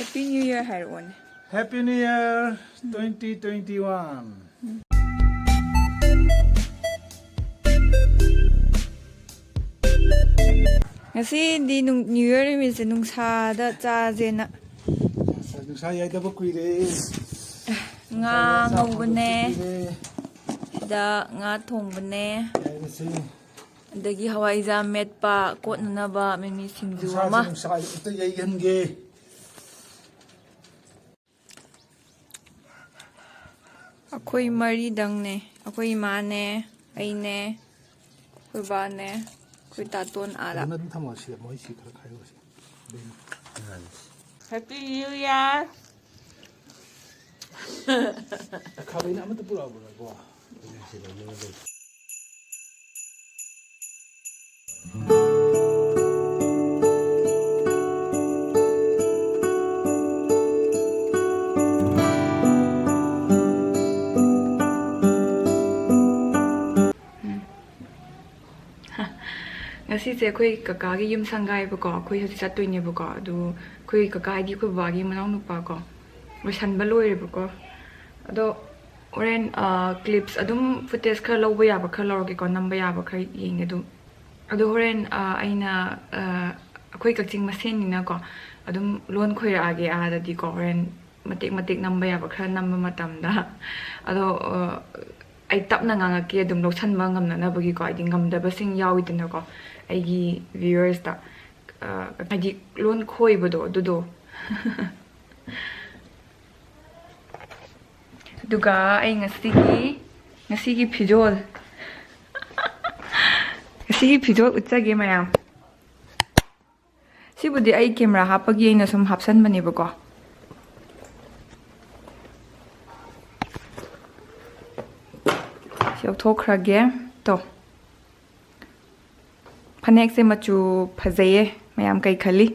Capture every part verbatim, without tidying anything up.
Happy New Year ꯍꯥꯏꯔꯛꯑꯣꯅꯦ. Happy New Year twenty twenty-one. ꯉꯁꯤꯗꯤ ꯅꯨꯡ-, New Year ꯅꯨꯃꯤꯠꯁꯦ ꯅꯨꯡꯁꯥꯗ ꯆꯥꯁꯦꯅ ꯅꯨꯡꯁꯥ ꯌꯥꯏꯗꯕ ꯀꯨꯏꯔꯦ꯫ ꯉꯥ ꯅꯨꯡꯁꯥ ꯉꯧꯕꯅꯦ꯫ ꯆꯥꯕ ꯀꯨꯏꯔꯦ꯫ ꯁꯤꯗ ꯉꯥ ꯊꯣꯡꯕꯅꯦ꯫ ꯌꯥꯏꯔꯁꯤ꯫ ꯑꯗꯒꯤ ꯍꯋꯥꯏꯖꯥꯔ ꯃꯦꯠꯄ, ꯀꯣꯠꯅꯅꯕ ꯃꯤꯃꯤ ꯁꯤꯡꯖꯨ ꯅꯨꯡꯁꯥꯁꯦ ꯑꯃ꯫ ꯅꯨꯡꯁꯥ ꯑꯝꯇ ꯌꯩꯍꯟꯒꯦ꯫ ꯑꯩꯈꯣꯏ ꯃꯔꯤꯗꯪꯅꯦ꯫ ꯑꯩꯈꯣꯏ ꯏꯃꯥꯅꯦ, ꯑꯩꯅꯦ, ꯑꯩꯈꯣꯏ ꯕꯥꯅꯦ, ꯑꯩꯈꯣꯏ ꯇꯥꯇꯣꯟ ꯑꯥꯗ꯫ ꯐꯖꯅ ꯑꯗꯨꯝ ꯊꯝꯃꯣ ꯁꯤꯗ, ꯃꯣꯏ ꯁꯤ ꯈꯔ ꯈꯥꯏꯗꯣꯛꯑꯁꯤ꯫ Happy New Year! ꯈꯥꯕꯩꯅ ꯑꯃꯠꯇ ꯄꯨꯔꯛꯑꯕ꯭ꯔꯥꯀꯣ? ꯉꯁꯤꯁꯦ ꯑꯩꯈꯣꯏ ꯀꯀꯥꯒꯤ ꯌꯨꯝ ꯁꯪꯒꯥꯏꯕꯀꯣ, ꯑꯩꯈꯣꯏ ꯍꯧꯖꯤꯛ ꯆꯠꯇꯣꯏꯅꯦꯕꯀꯣ꯫ ꯑꯗꯨ ꯑꯩꯈꯣꯏ ꯀꯀꯥ ꯍꯥꯏꯗꯤ ꯑꯩꯈꯣꯏ ꯕꯕꯥꯒꯤ ꯃꯅꯥꯎꯅꯨꯄꯥ ꯀꯣ, ꯂꯣꯏꯁꯟꯕ ꯂꯣꯏꯔꯦꯕꯀꯣ꯫ ꯑꯗꯣ ꯍꯣꯔꯦꯟ, ꯑ, clips ꯑꯗꯨꯝ footage ꯈꯔ ꯂꯧꯕ ꯌꯥꯕ ꯈꯔ ꯂꯧꯔꯒꯦꯀꯣ, ꯅꯝꯕ ꯌꯥꯕ ꯈꯔ ꯌꯦꯡꯒꯦ ꯑꯗꯨꯝ꯫ ꯑꯗꯣ ꯍꯣꯔꯦꯟ, ꯑ, ꯑꯩꯅ, ꯑ, ꯑꯩꯈꯣꯏ ꯀꯛꯆꯤꯡ ꯃꯁꯦꯟꯅꯤꯅꯀꯣ, ꯑꯗꯨꯝ ꯂꯣꯟ ꯈꯣꯏꯔꯛꯑꯒꯦ ꯑꯥꯗꯗꯤꯀꯣ, ꯍꯣꯔꯦꯟ ꯃꯇꯦꯛ ꯃꯇꯦꯛ ꯅꯝꯕ ꯌꯥꯕ ꯈꯔ ꯅꯝꯕ ꯃꯇꯝꯗ꯫ ꯑꯗꯣ, ꯑ, ꯑꯩ ꯇꯞꯅ ꯉꯥꯡꯉꯛꯀꯦ ꯑꯗꯨꯝ ꯂꯧꯁꯟꯕ ꯉꯝꯅꯅꯕꯒꯤꯀꯣ, ꯍꯥꯏꯗꯤ ꯉꯝꯗꯕꯁꯤꯡ ꯌꯥꯎꯋꯤꯗꯅꯀꯣ ꯑꯩꯒꯤ viewersꯇ꯫ ꯑ, ꯍꯥꯏꯗꯤ ꯂꯣꯟ ꯈꯣꯏꯕꯗꯣ ꯑꯗꯨꯗꯣ꯫ ꯑꯗꯨꯒ ꯑꯩ ꯉꯁꯤꯒꯤ, ꯉꯁꯤꯒꯤ ꯐꯤꯖꯣꯜ, ꯉꯁꯤꯒꯤ ꯐꯤꯖꯣꯜ ꯎꯠꯆꯒꯦ ꯃꯌꯥꯝ꯫ ꯁꯤꯕꯨꯗꯤ ꯑꯩ camera ꯍꯥꯞꯄꯒꯤ ꯑꯩꯅ ꯁꯨꯝ ꯍꯥꯞꯁꯟꯕꯅꯦꯕꯀꯣ꯫ ꯁꯤ ꯂꯧꯊꯣꯛꯈ꯭ꯔꯒꯦ꯫ ꯇꯣ꯫ ꯐꯅꯦꯛꯁꯦ ꯃꯆꯨ ꯐꯖꯩꯌꯦ꯫ ꯃꯌꯥꯝ ꯀꯩ ꯈꯜꯂꯤ?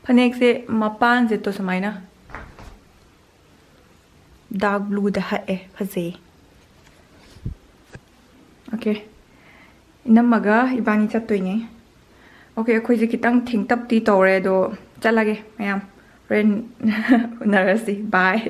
ꯐꯅꯦꯛꯁꯦ ꯃꯄꯥꯟꯁꯦ ꯇꯣ ꯁꯨꯃꯥꯏꯅ dark blueꯗ ꯍꯛꯑꯦ, ꯐꯖꯩ꯫ Okay, ꯏꯅꯝꯃꯒ ꯏꯕꯥꯅꯤ ꯆꯠꯇꯣꯏꯅꯦ꯫ Okay, ꯑꯩꯈꯣꯏꯁꯦ ꯈꯤꯇꯪ ꯊꯦꯡꯇꯞꯇꯤ ꯇꯧꯔꯦ, ꯑꯗꯣ ꯆꯠꯂꯒꯦ ꯃꯌꯥꯝ, ꯍꯣꯔꯦꯟ ꯎꯅꯔꯁꯤ, bye꯫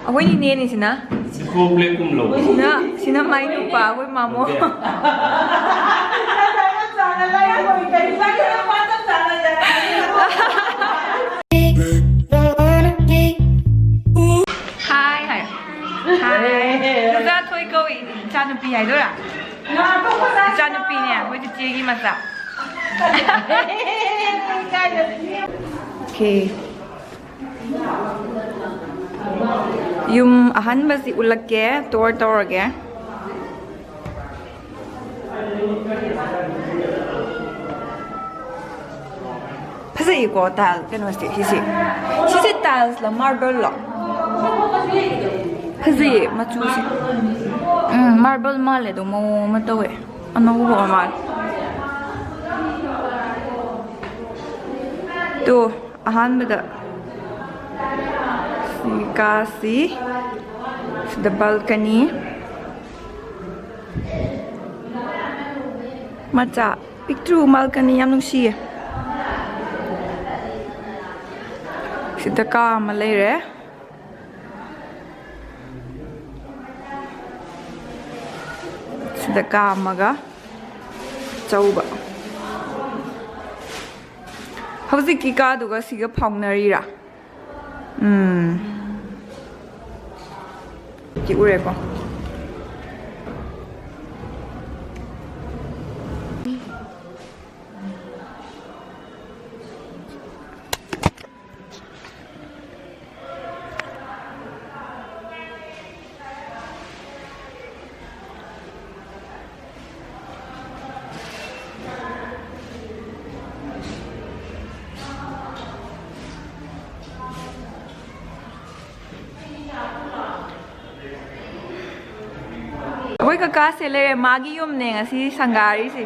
ꯑꯩꯈꯣꯏ ꯅꯤꯅꯦꯅꯤꯁꯤꯅ꯫ ꯁꯤꯅ, ꯁꯤꯅ ꯃꯥꯏ ꯅꯨꯄꯥ, ꯑꯩꯈꯣꯏ ꯃꯥꯃꯣ꯫ Hi ꯍꯥꯏ꯫ Hi꯫ ꯆꯥꯊꯣꯏ ꯀꯧꯏ꯫ ꯏꯆꯥꯅꯨꯄꯤ ꯍꯥꯏꯗꯣꯏꯔꯥ? ꯏꯆꯥꯅꯨꯄꯤꯅꯦ, ꯑꯩꯈꯣꯏ ꯆꯤꯆꯦꯒꯤ ꯃꯆꯥ꯫ Okay꯫ ꯌꯨꯝ ꯑꯍꯟꯕꯁꯤ ꯎꯠꯂꯛꯀꯦ, tour ꯇꯧꯔꯒꯦ꯫ ꯐꯖꯩꯀꯣ tile ꯀꯩꯅꯣꯁꯦ, ꯁꯤꯁꯦ꯫ ꯁꯤꯁꯦ tiles ꯂ marble ꯂꯣ? ꯐꯖꯩꯌꯦ ꯃꯆꯨꯁꯦ꯫ ꯎꯝ, marble ꯃꯥꯜꯂꯦ ꯑꯗꯣ, ꯃꯑꯣꯡ ꯑꯃ ꯇꯧꯋꯦ꯫ ꯑꯅꯧꯕ ꯑꯣꯏ ꯃꯥꯜꯂꯦ꯫ ꯇꯣ, ꯑꯍꯥꯟꯕꯗ ꯁꯤ ꯀꯥꯁꯤ, ꯁꯤꯗ balcony ꯃꯆꯥ ꯄꯤꯛꯇ꯭ꯔꯨ balcony, ꯌꯥꯝ ꯅꯨꯡꯁꯤꯌꯦ꯫ ꯁꯤꯗ ꯀꯥ ꯑꯃ ꯂꯩꯔꯦ꯫ ꯁꯤꯗ ꯀꯥ ꯑꯃꯒ ꯑꯆꯧꯕ꯫ ꯍꯧꯖꯤꯛꯀꯤ ꯀꯥꯗꯨꯒ ꯁꯤꯒ ꯐꯥꯎꯅꯔꯤꯔꯥ? ꯎꯝ꯫ ꯁꯤ ꯎꯔꯦꯀꯣ꯫ ꯑꯩꯈꯣꯏ ꯀꯀꯥꯁꯦ ꯂꯩꯔꯦ, ꯃꯥꯒꯤ ꯌꯨꯝꯅꯦ ꯉꯁꯤ ꯁꯪꯒꯥꯔꯤꯁꯦ꯫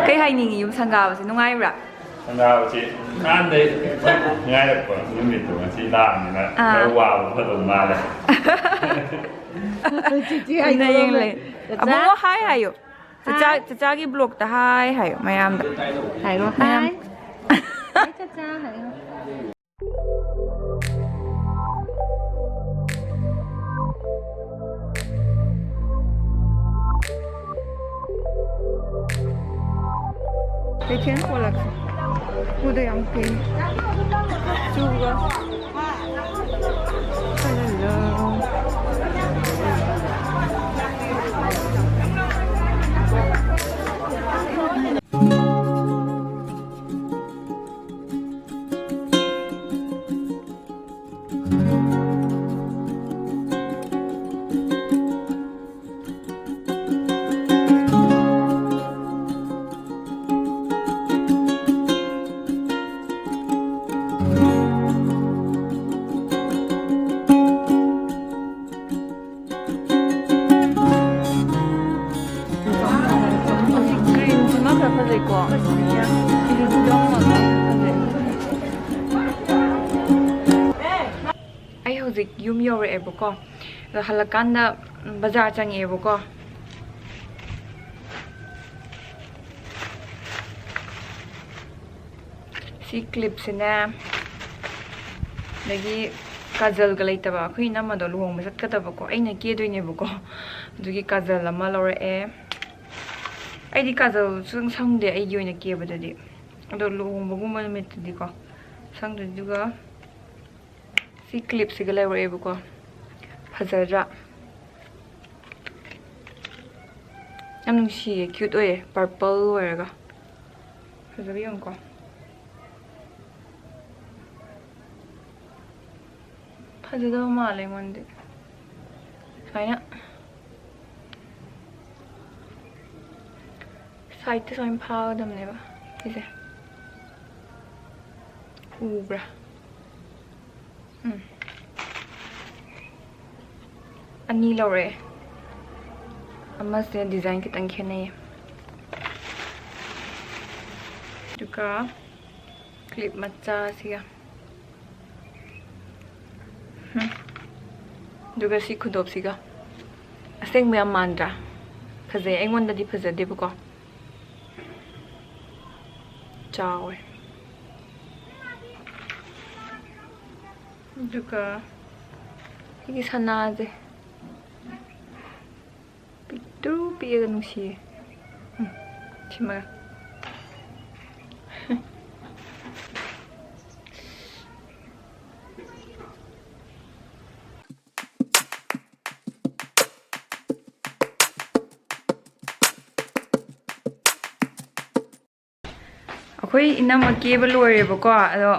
ꯀꯩ ꯍꯥꯏꯅꯤꯡꯉꯤ, ꯌꯨꯝ ꯁꯪꯒꯥꯕꯁꯦ ꯅꯨꯡꯉꯥꯏꯕ꯭ꯔꯥ? ꯁꯪꯒꯥꯕꯁꯤ ꯅꯍꯥꯟꯗꯩ ꯉꯥꯏꯔꯛꯄ ꯅꯨꯃꯤꯠꯇꯣ ꯉꯁꯤ ꯂꯥꯛꯑꯃꯤꯅ ꯑꯥ꯫ ꯈꯔ ꯋꯥꯕ ꯐꯗꯧ ꯃꯥꯜꯂꯦ꯫ ꯆꯤꯆꯤ ꯍꯥꯏꯗꯣꯔꯝꯃꯦ꯫ ꯌꯦꯡꯂꯦ꯫ ꯆꯆꯥ꯫ ꯑꯕꯨꯡꯉꯣ ꯍꯥꯏ ꯍꯥꯏꯌꯨ꯫ ꯆꯆꯥ, ꯍꯥꯏ꯫ ꯆꯆꯥꯒꯤ ꯕ꯭ꯂꯣꯛꯇ ꯍꯥꯏ ꯍꯥꯏꯌꯨ ꯃꯌꯥꯝꯗ꯫ ꯍꯥꯏꯔꯣ, ꯃꯌꯥꯝ꯫ ꯍꯥꯏ꯫ ꯍꯥꯏ, ꯆꯆꯥ ꯍꯥꯏꯌꯣ꯫ ꯀꯩꯊꯦꯜ ꯄꯣꯂꯛꯁꯦ ꯎꯗ ꯌꯥꯝ ꯀꯨꯏ꯫ ꯆꯨꯒ꯫ ꯍꯜꯂꯣ꯫ ꯒ꯭ꯔꯤꯟꯁꯤꯃ ꯈꯔ ꯐꯖꯩꯀꯣ꯫ ꯁꯤꯗꯤ ꯐꯖꯩ꯫ ꯑꯩ ꯍꯧꯖꯤꯛ ꯌꯨꯝ ꯌꯧꯔꯛꯑꯦꯕꯀꯣ꯫ ꯑꯗꯣ ꯍꯜꯂꯛꯀꯥꯟꯗ ꯕꯖꯥꯔ ꯆꯪꯉꯛꯑꯦꯕꯀꯣ꯫ ꯁꯤ ꯀ꯭ꯂꯤꯞꯁꯤꯅꯦ, ꯑꯗꯒꯤ ꯀꯥꯖꯜꯒ ꯂꯩꯇꯕ, ꯑꯩꯈꯣꯏ ꯏꯅꯝꯃꯗꯣ ꯂꯨꯍꯣꯡꯕ ꯆꯠꯀꯗꯕꯀꯣ, ꯑꯩꯅ ꯀꯦꯗꯣꯏꯅꯦꯕꯀꯣ꯫ ꯑꯗꯨꯒꯤ ꯀꯥꯖꯜ ꯑꯃ ꯂꯧꯔꯛꯑꯦ꯫ ꯑꯩꯗꯤ ꯀꯥꯖꯜ ꯁꯨꯡ ꯁꯪꯗꯦ ꯑꯩꯒꯤ ꯑꯣꯏꯅ ꯀꯦꯕꯗꯗꯤ, ꯑꯗꯣ ꯂꯨꯍꯣꯡꯕꯒꯨꯝꯕ ꯅꯨꯃꯤꯠꯇꯗꯤꯀꯣ ꯁꯪꯗꯣꯏꯅꯤ꯫ ꯑꯗꯨꯒ ꯁꯤ ꯀ꯭ꯂꯤꯞꯁꯤꯒ ꯂꯩꯔꯛꯑꯦꯕꯀꯣ꯫ ꯐꯖꯗ꯭ꯔꯥ? ꯌꯥꯝ ꯅꯨꯡꯁꯤꯌꯦ, ꯀ꯭ꯌꯨꯠ ꯑꯣꯏꯌꯦ, ꯄꯔꯄꯜ ꯑꯣꯏꯔꯒ꯫ ꯐꯖꯕ ꯌꯦꯡꯉꯨꯀꯣ꯫ ꯐꯖꯗꯕ ꯃꯥꯜꯂꯦ ꯑꯩꯉꯣꯟꯗꯗꯤ꯫ ꯁꯨꯃꯥꯏꯅ ꯁꯥꯏꯗꯇ ꯁꯨꯃꯥꯏꯅ ꯐꯥꯒꯗꯕꯅꯦꯕ ꯁꯤꯁꯦ꯫ ꯎꯕ꯭ꯔꯥ? ꯎꯝ꯫ ꯑꯅꯤ ꯂꯧꯔꯛꯑꯦ꯫ ꯑꯃꯁꯦ ꯗꯤꯖꯥꯏꯟ ꯈꯤꯇꯪ ꯈꯦꯠꯅꯩꯌꯦ꯫ ꯑꯗꯨꯒ ꯀ꯭ꯂꯤꯞ ꯃꯆꯥꯁꯤꯒ꯫ ꯎꯝ꯫ ꯑꯗꯨꯒ ꯁꯤ ꯈꯨꯗꯣꯞꯁꯤꯒ꯫ ꯑꯁꯦꯡꯕ ꯌꯥꯝ ꯃꯥꯟꯗ꯭ꯔꯥ? ꯐꯖꯩ꯫ ꯑꯩꯉꯣꯟꯗꯗꯤ ꯐꯖꯗꯦꯕꯀꯣ꯫ ꯆꯥꯎꯋꯦ꯫ ꯑꯗꯨꯒ ꯁꯤꯒꯤ ꯁꯅꯥꯁꯦ꯫ ꯄꯤꯛꯇ꯭ꯔꯨ ꯄꯤꯛꯑꯒ ꯅꯨꯡꯁꯤꯌꯦ꯫ ꯎꯝ, ꯁꯤꯃꯒ꯫ ꯑꯩꯈꯣꯏ ꯏꯅꯝꯃ ꯀꯦꯕ ꯂꯣꯏꯔꯦꯕꯀꯣ꯫ ꯑꯗꯣ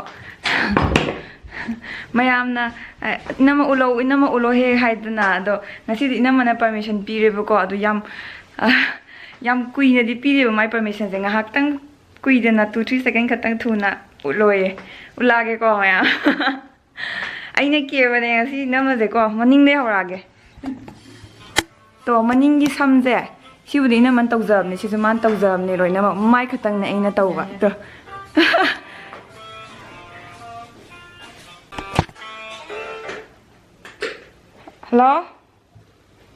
ꯃꯌꯥꯝꯅ, "ꯑ, ꯏꯅꯝꯃ ꯎꯠꯂꯣ, ꯏꯅꯝꯃ ꯎꯠꯂꯣ" ꯍꯦꯛ ꯍꯥꯏꯗꯅ꯫ ꯑꯗꯣ ꯉꯁꯤꯗꯤ ꯏꯅꯝꯃꯅ ꯄꯔꯃꯤꯁꯟ ꯄꯤꯔꯦꯕꯀꯣ꯫ ꯑꯗꯣ ꯌꯥꯝ, ꯑ, ꯌꯥꯝ ꯀꯨꯏꯅꯗꯤ ꯄꯤꯔꯦꯕ ꯃꯥꯏ ꯄꯔꯃꯤꯁꯟꯁꯦ꯫ ꯉꯥꯏꯍꯥꯛꯇꯪ ꯀꯨꯏꯗꯅ, two three second ꯈꯛꯇꯪ ꯊꯨꯅ ꯎꯠꯂꯣꯌꯦ꯫ ꯎꯠꯂꯛꯑꯒꯦꯀꯣ ꯃꯌꯥꯝ꯫ ꯑꯩꯅ ꯀꯦꯕꯅꯦ ꯉꯁꯤ ꯏꯅꯝꯃꯁꯦꯀꯣ꯫ ꯃꯅꯤꯡꯗꯩ ꯍꯧꯔꯛꯑꯒꯦ꯫ ꯇꯣ, ꯃꯅꯤꯡꯒꯤ ꯁꯝꯁꯦ, ꯁꯤꯕꯨꯗꯤ ꯏꯅꯝꯃꯅ ꯇꯧꯖꯕꯅꯦ, ꯁꯤꯁꯨ ꯃꯥꯅ ꯇꯧꯖꯕꯅꯦ ꯂꯣꯏꯅꯃꯛ꯫ ꯃꯃꯥꯏ ꯈꯛꯇꯪꯅꯦ ꯑꯩꯅ ꯇꯧꯕ꯫ ꯇꯣ꯫ ꯍꯜꯂꯣ?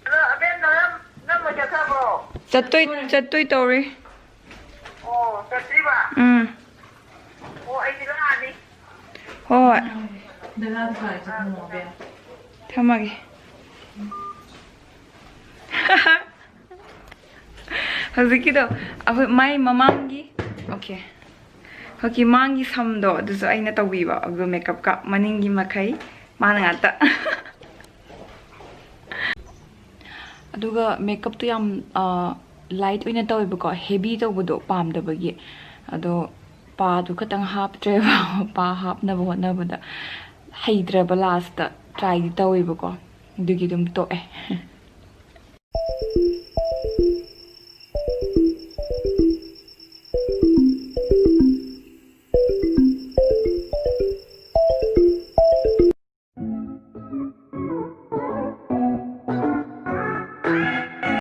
ꯍꯜꯂꯣ, ꯑꯕꯦꯝ, ꯅꯪ, ꯅꯪ ꯂꯣꯏ ꯆꯠꯈ꯭ꯔꯕꯣ? ꯆꯠꯇꯣꯏ, ꯆꯠꯇꯣꯏ ꯇꯧꯔꯤ꯫ ꯑꯣ, ꯆꯠꯇ꯭ꯔꯤꯕ? ꯎꯝ꯫ ꯑꯣ, ꯑꯩꯗꯤ ꯂꯥꯛꯑꯅꯤ꯫ ꯍꯣꯏ꯫ ꯗꯗꯥꯗ ꯐꯔꯦ, ꯆꯠꯈ꯭ꯔꯣ, ꯑꯕꯦꯝ꯫ ꯊꯝꯃꯒꯦ꯫ ꯍꯧꯖꯤꯛꯀꯤꯗꯣ ꯑꯩꯈꯣꯏ ꯃꯥꯏ ꯃꯃꯥꯡꯒꯤ, okay, ꯍꯧꯖꯤꯛꯀꯤ ꯃꯥꯡꯒꯤ ꯁꯝꯗꯣ ꯑꯗꯨꯁꯨ ꯑꯩꯅ ꯇꯧꯕꯤꯕ, ꯑꯗꯨ ꯃꯦꯀꯞꯀ ꯃꯅꯤꯡꯒꯤ ꯃꯈꯩ ꯃꯥꯅ ꯉꯥꯛꯇ꯫ ꯑꯗꯨꯒ ꯃꯦꯀꯞꯇꯣ ꯌꯥꯝ, ꯑ, ꯂꯥꯏꯠ ꯑꯣꯏꯅ ꯇꯧꯋꯦꯕꯀꯣ, ꯍꯦꯚꯤ ꯇꯧꯕꯗꯣ ꯄꯥꯝꯗꯕꯒꯤ꯫ ꯑꯗꯣ ꯄꯥꯗꯨ ꯈꯇꯪ ꯍꯥꯞꯇ꯭ꯔꯦꯕ꯫ ꯄꯥ ꯍꯥꯞꯅꯕ ꯍꯣꯠꯅꯕꯗ ꯍꯩꯇ꯭ꯔꯕ, ꯂꯥꯁꯇ ꯇ꯭ꯔꯥꯏꯗꯤ ꯇꯧꯋꯦꯕꯀꯣ, ꯑꯗꯨꯒꯤ ꯑꯗꯨꯝ ꯇꯣꯛꯑꯦ꯫